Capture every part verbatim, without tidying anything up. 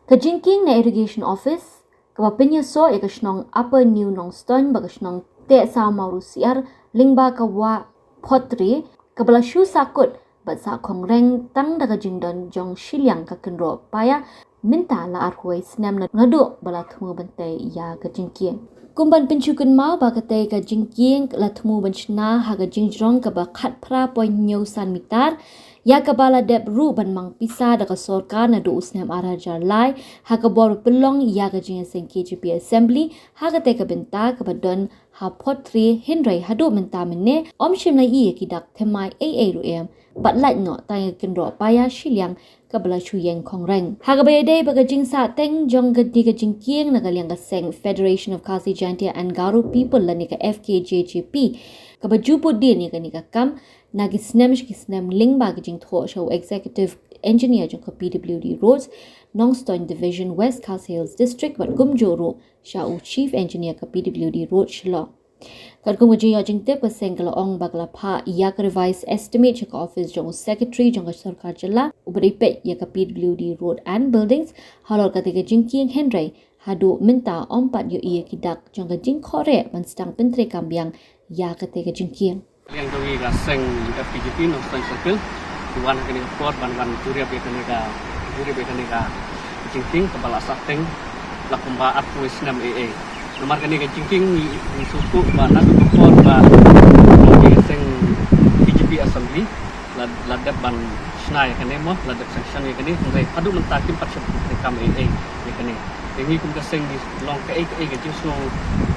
Ka jingkieng na Irrigation Office kaba pynïasoh ïa ka shnong Upper New Nongstoiñ bad ka shnong Tehsaw Mawrusiar lyngba ka wah Photre, kaba la shu sahkut bad sah khongreng tang da ka jingdon jong shiliang ka kynroh paia mynta la arphew snem naduh ba la thmu ban tei ïa ka jingkieng. Kum ban pynshukynmaw ba katei ka jingkieng la thmu ban shna ha ka jingjrong kaba khatphra point hynñiew san mitar, ïa kaba la dep ruh ban mang pisa da ka sorkar naduh u snem ar hajar lai ha ka bor ba pynlong ïa ka jingïaseng K J P Assembly ha katei ka bynta kaba don ha Photre, hynrei haduh mynta mynne ym shym la ïohi ïa ki dak thymmai ei ei ruh em, bad lait noh tang ïa ka kynroh paia shiliang kaba la shu ïeng khongreng. Ha kaba ïadei bad ka jingsahteng jong katei ka jingkieng na ka liang ka seng Federation of Khasi Jaintia and Garo People lane ka F K J G P, kaba ju bud dien ïa kane ka kam na ki snem sha ki snem lyngba ka jingthoh sha u Executive Engineer jong ka P W D Roads, Nongstoiñ Division, West Khasi Hills District bad kumjuh ruh sha u Chief Engineer ka P W D Road Shillong. Katkum ka jingïoh jingtip, ka seng ka la ong ba ka la phah ïa ka revised estimate sha ka office jong u Secretary jong ka sorkar jylla uba dei peit ïa ka P W D Road and Buildings halor katei ka jingkieng, hynrei haduh mynta ym pat ïohi ïa ki dak jong ka jingkhohreh ban sdang pyntreikam biang ïa katei ka jingkieng. Liang jong ngi ka seng F K J P Nongstoiñ Circle, ki wan ha kane ka por ban wan jurip ïa kane ka, jurip ïa kane ka jingkieng kaba la sahteng la kumba arphew snem ei ei. Namar kane ka jingkieng ngi, ngi sngewthuh ba naduh ka por ba ka seng K J P Assembly la, la dep ban shna ïa kane mo, la dep sanction ïa kane, hynrei haduh mynta kim pat shym pyntreikam ei ei ïa kane. Te ngi kum ka seng ngi long kaei kaei ka jingsngew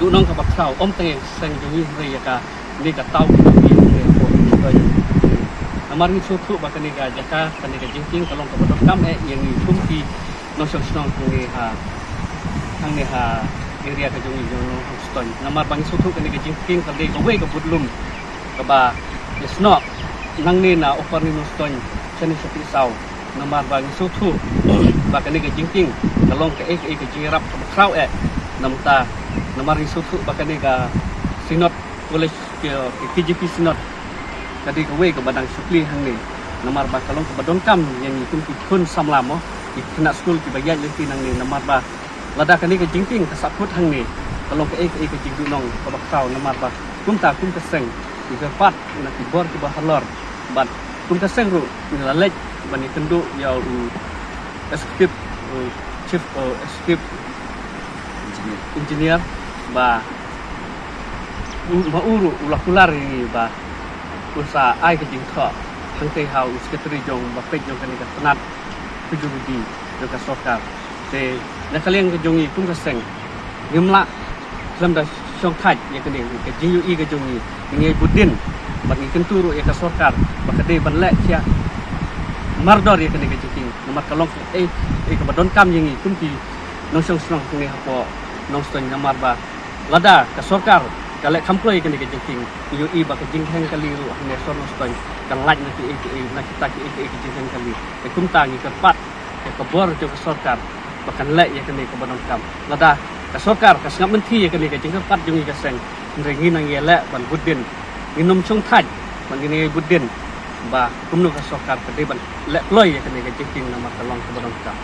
duhnong kaba khraw, ym tang ïa ka seng jong ngi hynrei ïa ka ne ka taw ka jong ngi, ne ka taw ka jong ngi. Namar ngi sngewthuh ba kane ka jaka, kane ka jingkieng ka long kaba donkam eh ïa ngi kum ki nongshong shnong hangne ha, hangne ha area ka jong ngi jong Nongstoiñ. Namar ba ngi sngewthuh kane ka jingkieng ka dei kawei ka budlum kaba ïasnoh nangne na Upper New Nongstoiñ shane sha Tehsaw. Namar ba ngi sngewthuh ba kane ka jingkieng ka long kaei kaei ka jingïarap kaba khraw eh. Namta, namar ngi sngewthuh ba kane ka Synod College, ka, ka K J P Synod ka dei kawei kaba dang shu plie hangne. Namar ba ka long kaba donkam ïa ngi kum ki khun samla mo, ki khynnah skul kiba ïaid lynti nangne. Namar ba lada kane ka jingkieng ka sahkut hangne, ka long kaei kaei ka jingduhnong kaba khraw. Namar ba kumta kum ka seng ngi kyrpad na ki bor kiba halor bad kum ka seng ruh ngi la leit ban ïakynduh ïa u executive, u chief, u executive engineer, engineer ba u, ma u ruh u la kular ïa ngi ba un sa ai ka jingthoh hangtei ha u secretary jong ba peit jong kane ka tnat P W D jong ka sorkar. Te na ka liang ka jong ngi kum ka seng ngim lah khlem da shongthait ïa kane ka jingïohi ka jong ngi. Ngi ïai bud dien bad ngi kyntu ruh ïa ka sorkar ba ka dei ban leh thiah mardor ïa kane ka jingkieng. Namar ka long kaei kaei kaba donkam ïa ngi kum ki nongshong shnong hangne hapoh Nongstoiñ. Namar ba lada ka sorkar ka leh kham kloi ïa kane ka jingkieng, ngi ïohi ba ka jingkheiñ kali ruh hangne sor Nongstoiñ kan lait na kiei kiei, na kita kiei kiei ki jingkheiñ kali. Te kumta ngi kyrpad ïa ka bor jong ka sorkar ba kan leh ïa kane kaba donkam. Lada ka sorkar ka sngap lynti ïa kane ka jingkyrpad jong ngi ka seng, hynrei ngi nang ïaleh ban bud dien. Ngin ym shongthait bad ngin ïai bud dien ba kumno ka sorkar ka dei ban leh kloi ïa kane ka jingkieng namar ka long kaba donkam.